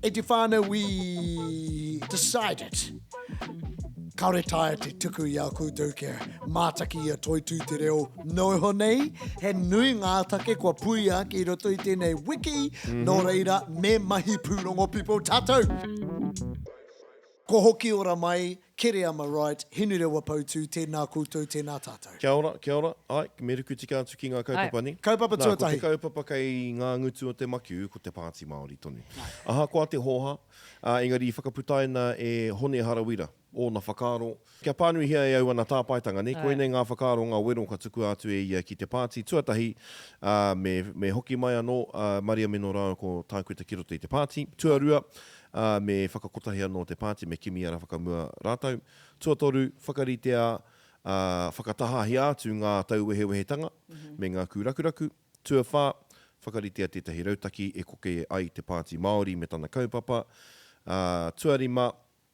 E te whānau we decided kāore taea te tuku i a koutou kia mātaki i a Toitū Te Reo no iho nei. He nui ngā take kua puia ki roto i tēnei wiki, nō reira me mahi pūrongo people tātou! Kua hoki ora mai, Kereama Wright, Hinurewa Poutū, tēnā koutou, tēnā tātou. Kia ora, kia ora. Āe, me ruku tika atu ki ngā kaupapa, nē? Kaupapa Nā, ko te tuatahi. kaupapa kei ngā ngutu o te makiu, ko te Pāti Māori tonu. Ahakoa te hōhā, ā, engari i whakaputaina e Hone Harawira ōna whakaaro. Kia pānuihia e au ana tāpaetanga, nē? Koinei ngā whakaaro, ngā wero ka tukua atu e ia ki te pāti. Tuatahi, ā, me, me hoki mai anō a Maria Meno rāua ko Tākuta ki roto i te pāti. Tuarua, ā, me whakakotahi anō te pāti, me kimi ara whakamua rātou. Tuatoru, whakaritea, ā, whakatahahia atu ngā tauwehewehetanga me ngā kūrakuraku. Tuawhā, whakaritea tētahi rautaki e koke ai te Pāti Māori me tana kaupapa. Ā, tuarima,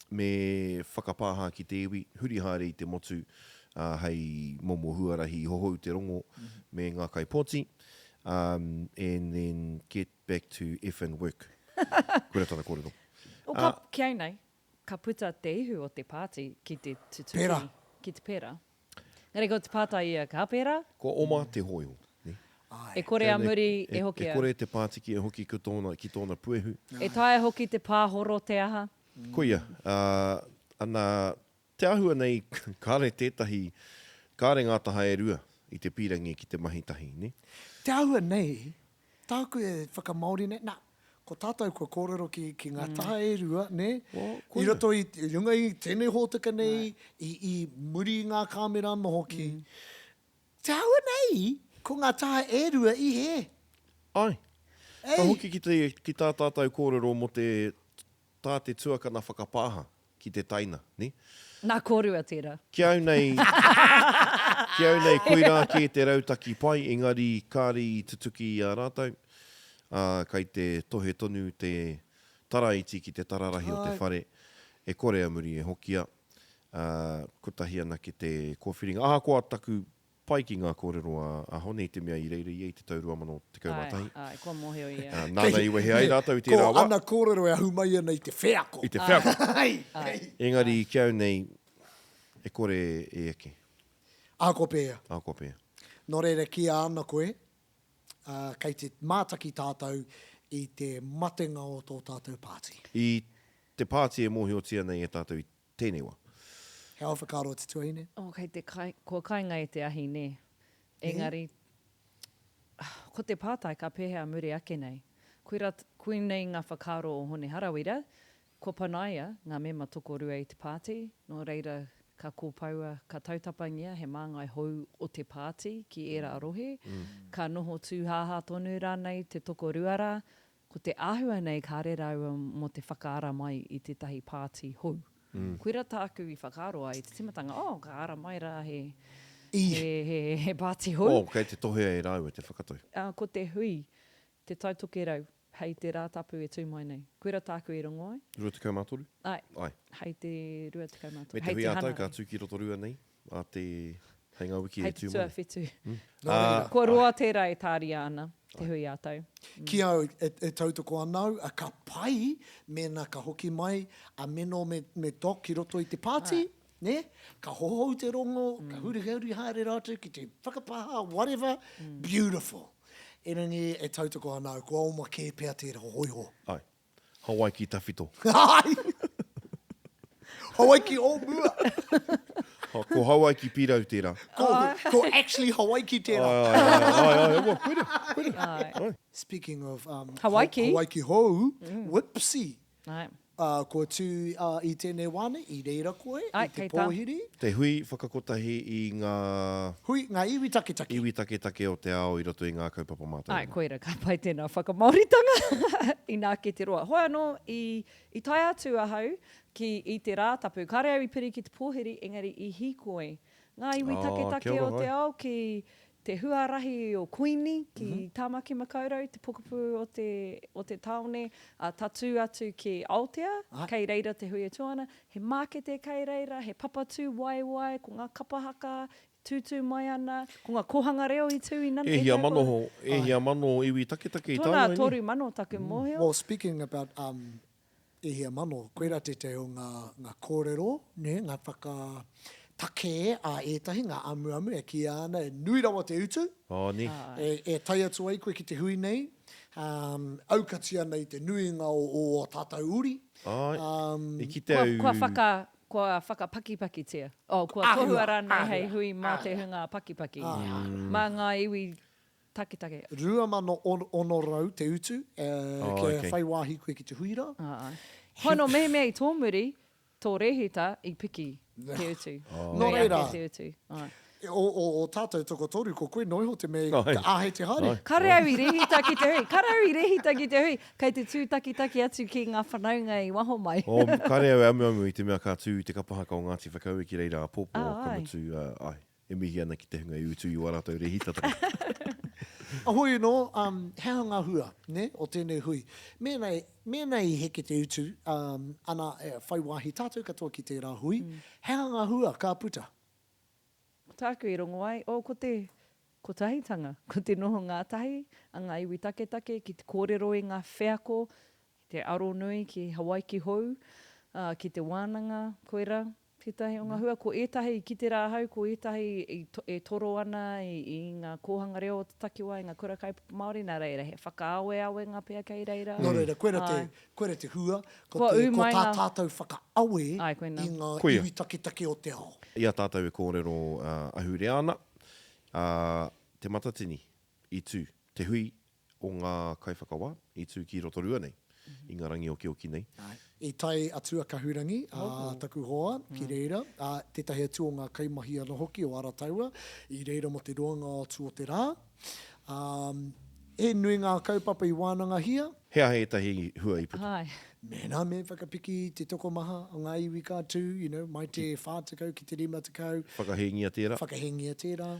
me whakapāha ki te iwi, huri haere i te motu, ā, hei momo huarahi hohou te rongo me ngā kaipōti. Um, and then get Back to effin work. Koira tana kōrero. O ka, ki au nei, ka puta te ihu o te pāti ki te tutuki. Pera. Ki te pera. Engari ko te pātai ia, ka pera? Kua oma te hōiho, ne? E kore a muri e hoki E au. kore te pātiki e hoki ki tōna, ki tōna puehu. E taea hoki te pāhoro te aha? Koia, ā, ana, te āhua nei, kāre tētahi, kāre ngā taha e rua i te pīrangi ki te mahi tahi, ne? Te āhua nei, Tāku e whakamāori nei, nā, ko tātou kua kōrero ki, ki ngā taha e rua, nē, i roto i, i runga i tēnei hōtaka nei, i, i muri i ngā kāmera anō hoki. Te āhua nei, ko ngā taha e rua i hē. Āe. Ka hoki ki te, ki tā tātou kōrero mō te, tā te tuakana whakapāha. ki te taina, ne? Nā kōrua tērā. Ki au nei, ki au nei koirā kē te rautaki pai, engari kāre i tutuki i a rātou, ā, kai te tohe tonu te taraiti ki te tararahi o te whare, e kore a muri e hokia, ā, kotahi anake te kōwhiringa. Ahakoa taku Pai ki ngā kōrero a, a Hone i te mea i reira ia i te tau 2011. Āe, āe, kua mōhio ia. Ā, nāna i wehe ai rātou i tērā Ko wā. ana kōrero e ahu mai ana i te wheako. I te wheako. Āe, āe. Engari ki au nei, e kore e eke. Ahakoa pēhea. Ahakoa pēhea. Nō reira, kīia ana koe, ā, kei te mātaki tātou i te matenga o tō tātou pāti. I te pāti e mōhiotia nei e tātou i Tēnei wā. He ao whakaaro te tuahine. Oh, kei te kai, kua kainga e te ahi, nē. Engari, ko te pātai ka pēhea muri ake nei? Koirā, koinei ngā whakaaro o Hone Harawira, kua panaia ngā mema tokorua i te pāti, nō reira ka kōpoua, ka tautapangia he māngai hou o te pāti ki ērā rohe, ka noho tūhāhā tonu rānei te tokorua rā, Ko te āhua nei kāre rāua mō te whakaara mai i tētahi pāti hou. Koira tāku i whakaaro ai i te tīmatanga, oh, ka ara mai rā he, he, he, he pāti hou. Oh, kei te tohea e rāua te whakatau. Ā, ko te hui, Te Tai Tokerau, hei te Rātapu e tū mai nei. Koira tāku i rongo ai. 23? Āe. Āe. Hei te 23. Me te hui ā-tau ka tū ki Rotorua nei, ā te, hei ngā wiki e tū mai. Hei te tuawhitu. Nō reira. Kua roa tērā e tāria ana, te hui ā-tau. Ki au, e, e tautoko ana au, a ka pai mēnā ka hoki mai a Meno me, me Doc ki roto i te pāti, nē? Ka hohou te rongo, ka hurihuri haere rātou ki te whakapāha, whatever, beautiful. Erangi e tautoko ana au, kua oma kē pea tērā hōiho. Āe. Hawaiki tawhito. Ai! Hawaiki o mua! Ko Hawaiki pirau tērā. Ko, ko actually Hawaiki tērā. Ai, ai, ai, ai, ai, ai, koira, koira. Ai. Ai. Speaking of um, Hawaiki. Hawaiki hou, Whipsy. Ai. Uh, kua tū uh, i tēnei wā nei, i reira koe, Ai, i te kei tā. pōhiri. Te hui whakakotahi i ngā. Hui, ngā iwi taketake. Iwi taketake o te ao i roto i ngā kaupapa mātauranga. Āe, koira, ka pai tēnā whakamāoritanga, inā ake te roa. Hoi anō, i, i tae atu ahau ki, i te Rātapu, kāre au i piri ki te pōhiri, engari i hīkoi ngā iwi taketake o te ao ki te huarahi o Kuini, ki Tāmaki Makaurau, te pokapū o te, o te tāone, ā, tatū atu ki Aotea, kei reira te hui e tū ana. He mākete kei reira, he papa tū waewae, ko ngā kapa haka tūtū mai ana, ko ngā kōhanga reo i tū i nana, E hia mano, e hia mano iwi taketake i taua Tōna nei? 3000 taku mōhio. Well, speaking about um. E hia mano, koirā tētahi o ngā, ngā kōrero, nē, ngā whakatakē a ētahi, ngā amuamu e kīia ana e nui rawa te utu. Oh, nē. E, e tae atu ai koe ki te hui nei, um, aukati ana i te nuinga o ō tātou uri. Āe, Um, i kite Kua, au. kua whaka, kua whakapakipakitia. Oh, kua Āhua, tohua rānei hei āhua, hui mā te hunga pakipaki. Mā ngā iwi taketake. 2,600 te utu kia whai wāhi koe ki te hui rā. Āe. Hono, mehemea i tōmuri, tō rēhita i piki te utu. Nō reira, Nui ake te utu. Āe. o tātou tokotoru, ko koe noa iho te mea i āhei te haere. Kare au i rēhita ki te hui. Kare au i rēhita ki te hui. Kei te tūtakitaki atu ki ngā whanaunga i waho mai. Oh, kare au e amuamu i te mea ka tū te kapa haka o Ngāti Whakaue ki reira āpōpō, ka mutu, āe. E mihi ana ki te hunga i utu i wā rātou rēhitatanga. Hoi anō, um, he aha ngā hua, nē, o tēnei hui? Mēnā, mēnā i heke te utu, um, ana, e, whai wāhi tātou katoa ki tērā hui, he aha ngā hua ka puta? Ko tāku i rongo ai, oh, ko te kotahitanga, ko te noho ngātahi a ngā iwi taketake ki te kōrero i ngā wheako, ki te aronui ki Hawaiki hou, ā, ki te wānanga, koirā. Tētahi o ngā hua, ko ētahi i kite rā ahau, ko ētahi e toro ana i ngā kōhanga reo o te takiwā, i ngā kura kaupapa Māori, nā reira, he whakaaweawenga pea kei reira. Nō reira, koira te, koira te hua, ko te, ko tā tātou whakaawe i ngā iwi taketake o te ao. I a tātou e kōrero ahurea ana, ā, Te Matatini i tū, te hui o ngā kaiwhakawā i tū ki Rotorua nei, i ngā rangi okioki nei. I tae atu a Kahurangi, a taku hoa, ki reira, ā, tētahi atu o ngā kaimahi anō hoki o Arataua, i reira mō te roanga atu o te rā. Ā, he nui ngā kaupapa i wānangahia. He aha ētahi hua i puta? Mēnā me whakapiki te tokomaha o ngā iwi ka tū, you know, mai te 40 ki te 50. Whakahēngia tērā. Whakahēngia tērā.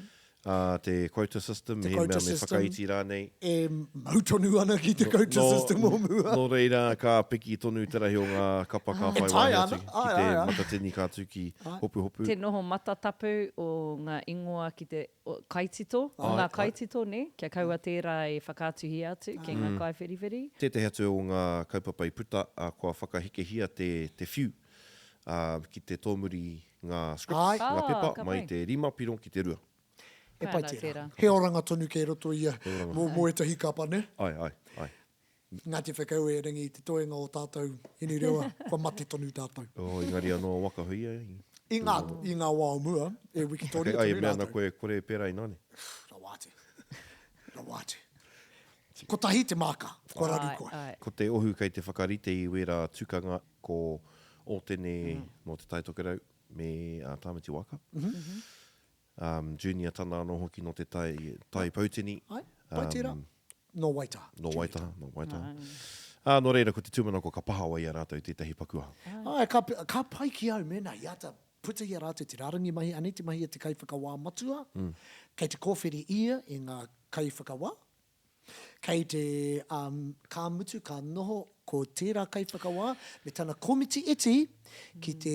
Ā, te quota system, Te mehemea quota me system. whakaiti rānei. E mau tonu ana ki te quota system o mua. Nō reira, ka piki tonu te rahi o ngā kapa ka E whai taea wāhi ana, atu ki āe, te āe, āe. matatini ka tū ki Hopuhopu. Te noho matatapu o ngā ingoa ki te o, kaitito, o ngā kaitito, nē, kia kaua tērā e whakaatuhia atu ki ngā kaiwhiriwhiri. Tētahi atu o ngā kaupapa i puta, ā, kua whakahekehia te, te whiu, ā, ki te tōmuri ngā scripts, ngā pepa, ka mai pai. te rima piro ki te rua. E Pai pai ana tērā. tērā. He oranga tonu kei roto ia mō, mō ētahi kapa, nē? Āe, āe, āe. Ngāti Whakaue e ringi i te toenga o tātou Hinerewa, kua mate tonu tātou. Oh, engari anō a Waka Huia i. I ngā, i ngā wā o mua, e wikitoria Ai, tonu e mea ana rātou. koe, kore e pērā ināne. Rawa atu. Rawa atu. Kotahi te māka, kua raru Āe, koe. āe. Ko te ohu kei te whakarite i wērā tukanga, ko Ōtene nō Te Tai Tokerau me Tāmati Waka. Junior Tana anō hoki nō Te Tai, Tai Poutini. Āe, pai tērā. Nō Waitaha. Nō Waitaha, nō Waitaha. Ā, nō reira, ko te tūmanako ka pahawa i a rātou tētahi pakuaha. Āe, ka, ka pai ki au mēnā i āta puta i a rātou te rārangi mahi, anei te mahi a te kaiwhakawā matua, kei te kōwhiri ia i ngā kaiwhakawā, Kei te, um, ka mutu, ka noho ko tērā kaiwhakawā me tana komiti iti ki te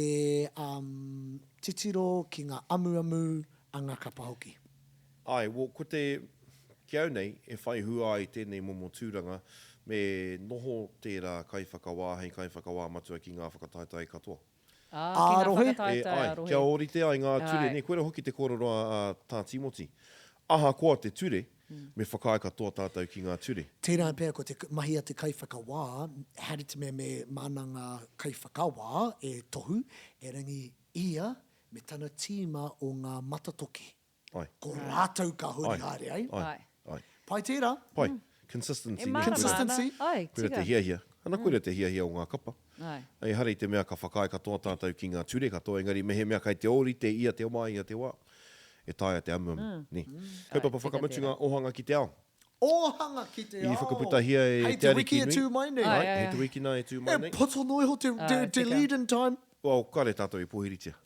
um, titiro ki ngā amuamu a ngā kapa hoki. Āe, well, ko te, ki au nei, e whai hua ai tēnei momo tūranga, me noho tērā kaiwhakawā hei kaiwhakawā matua ki ngā whakataetae katoa. Ā, ki ngā Ā-rohe? E, whakataetae āe, ā-rohe. kia ōrite ai ngā ture, Āe. nē, koira hoki te kōrero a, a Tā Tīmoti. Ahakoa te ture, me whakaae katoa tātou ki ngā ture. Tērā pea ko te mahi a te kaiwhakawā, haere te mea me māna ngā kaiwhakawā e tohu, erangi ia me tana tīma o ngā matatoki. Ai. Ko rātou ka huri haere ai. Ai. Ai. Pai tērā. Pai. Consistency. E mārama ana. Consistency. Ai, Koira tika. te hiahia. Ana koira te hiahia o ngā kapa. Ai. Ehara i te mea ka whakaae katoa tātou ki ngā ture katoa, engari mehemea kai te ōrite ia te wā, ia te wā, e taea te amuamu, nē. Kaupapa Ai, tika whakamutunga, tērā. ohanga ki te ao. Ohanga ki te ao. I whakaputahia e Hei Te te wiki Ariki e Nui. tū mai nei. Ai, Ai, ai, hei te ai. wiki nā e tū mai E nei. poto noa iho te, te, Ai, te tika. lead in time. Well, kare tātou i pōhiritia.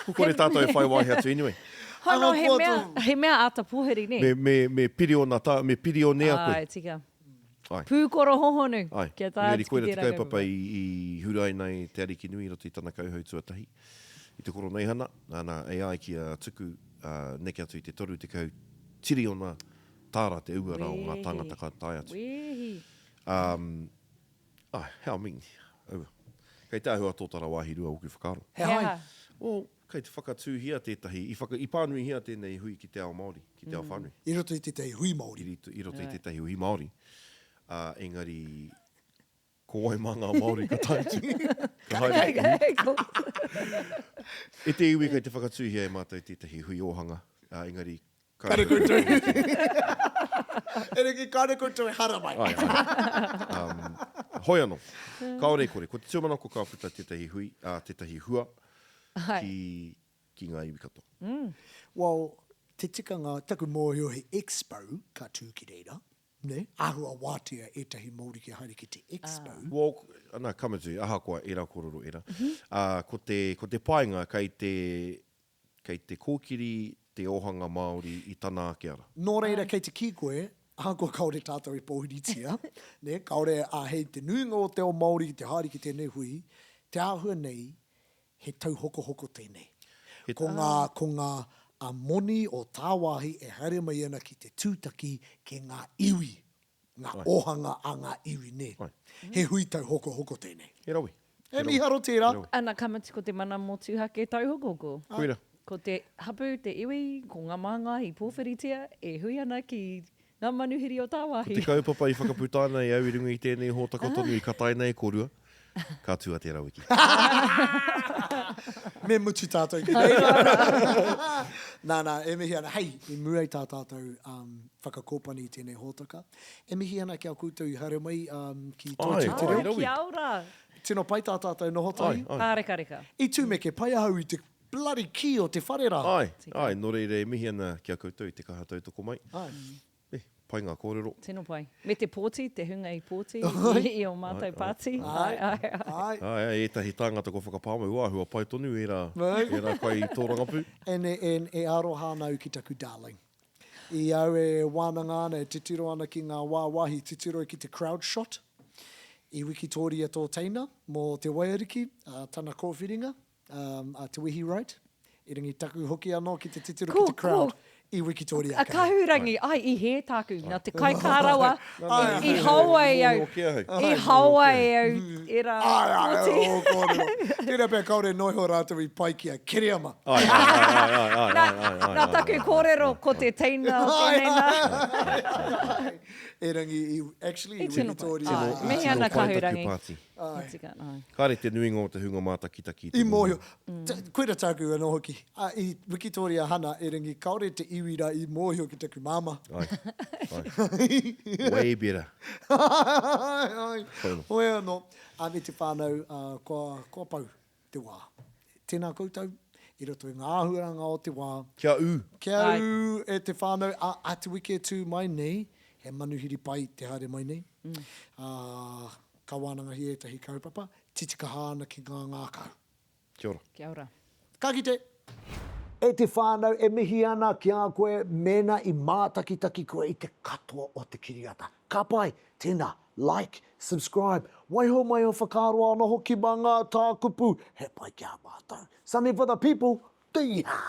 Ko kore tātou e whai wāhi atu anyway. Hono, he Ahakoa mea, tō- he mea āta pōhiri, nē? Me, me, me piriona tā, me pirionea koe. Ai, tika. Ai. Pūkoro hohonu. Ai. Kia tae Engari atu ki koira te tērā kaupapa kaupapa. i, i huraina e Te Ariki Nui i roto i tana kauhau tuatahi i te Koroneihana. Nāna, e ai ki a Tuku, uh, neke atu i te 30 tiriona tāra te uara o ngā tāngata ka tae atu. Wehi. Um, Ai, he I mean, aua. Kei te āhua tōtara wāhi rua ōku whakaaro. He aha? Well, kei te whakatūhia tētahi, i whaka, i pānuihia tēnei hui ki te ao Māori, ki te ao whānui. I roto i tētahi hui Māori. I, i roto i tētahi hui Māori. Ā, engari, ko wai mā ngā Māori ka tae atu? Ka haere. E te iwi kei te whakatūhia e mātou tētahi hui ōhanga, ā, engari Kare koutou. Eriki, kare koutou e haramai. Ai, ai. Um, hoi anō, kāore e kore, ko te tūmanako ka puta tētahi hui, ā, tētahi hua ki, ki ngā iwi katoa. Mm. Well, te tikanga, taku mōhio he expo ka tū ki reira, nē? Āhua wātea ētahi Māori kia haere ki te expo. Ah. Well, ana, ka mutu, ahakoa ērā kōrero ērā, mm -hmm. ā, ko te, ko te painga kei te, Kei te kōkiri te ōhanga Māori i tana ake ara. Nō reira, kei te kī koe, ahakoa kāore tātou i pōhiritia, nē, kāore e āhei te nuinga o te ao Māori ki te haere ki tēnei hui, te āhua nei, he tauhokohoko tēnei. Ko ngā, ko ngā moni o tāwāhi e haere mai ana ki te tūtaki ki ngā iwi, ngā ōhanga a ngā iwi, nē. He hui tauhokohoko tēnei. He rawe. He mīharo tērā. Ana, ka mutu ko te mana motuhake tauhokohoko. Koira. Ko te hapū, te iwi, ko ngā māngai i pōwhiritia e hui ana ki ngā manuhiri o tāwāhi. Ko te kaupapa i whakaputaina e au i runga i tēnei hōtaka tonu i katai nei korua, ka tū a Te Rawiki. Me mutu tātou ki reira. Nā, nā, e mihi ana, hei, i mua i tā tātou whakakōpani i tēnei hōtaka, e mihi ana ki a koutou i haere mai ki Toi Tū Te Reo. Kia ora! Tino pai tā tātou noho tahi. Ai, ai. Pārekareka. I tumeke pai ahau i te bloody kī o te whare rā. Ai, ai, nō reira e mihi ana ki a koutou i te kaha tautoko mai. Ai. E, pai ngā kōrero. Tino pai. Me te pōti, te hunga i pōti i ō mātou pāti. Ai, ai, ai. Ai, ai, ētahi tāngata kua whakapā mai, ua, hua pai tonu ērā, ērā kai tōrangapū. And, and e aroha ana au ki taku darling. I au e wānanga ana, e titiro ana ki ngā wāwāhi, titiro ki te crowd shot. I wikitōria tō teina mō te waiariki, ā, tana kōwhiringa, a Te Wehi Wright. Erangi taku hoki anō ki te titiro ki te crowd i wikitōria. A Kahurangi, ai, i hē tāku, nā te kaikā rawa, i haoa e au, i haoa e au ērā pōti. Ai, ai, ō kōrero. Tērā pea kāore noa iho rātou i pai ki a Kereama. Ai, ai, ai, ai, ai, ai, ai, ai, ai. Nā taku kōrero ko te teina o tēnei nā. Erangi, i, actually, i wikitōria. Tino, i tino pai taku pāti. Ai. Tika, ai. Kāre te nuinga o te hunga mātakitaki i te I mōhio. mōhio. Koira tāku anō hoki. A, i wikitōria hana, erangi kāore te iwi rā i mōhio ki taku māmā. Ai, ai. Way better. Ai, ai. Hoi anō. A, me te whānau, a, kua, kua pau te wā. Tēnā koutou, i roto i ngā āhuaranga o te wā. Kia ū! Kia ū e te whānau, a, a te wiki e tū mai nei, he manuhiri pai te haere mai nei. Ā, ka wānangahia ētahi kaupapa, titikaha ana ki ngā ngākau. Kia ora. Kia ora. Ka kite! E te whānau, e mihi ana ki a koe mēnā i mātakitaki koe i te katoa o te kiriata. Ka pai! Tēnā, like, subscribe, waiho mai ō whakaaro anō hoki mā ngā tākupu, he pai ki a mātou. Something for the people, Tīhā!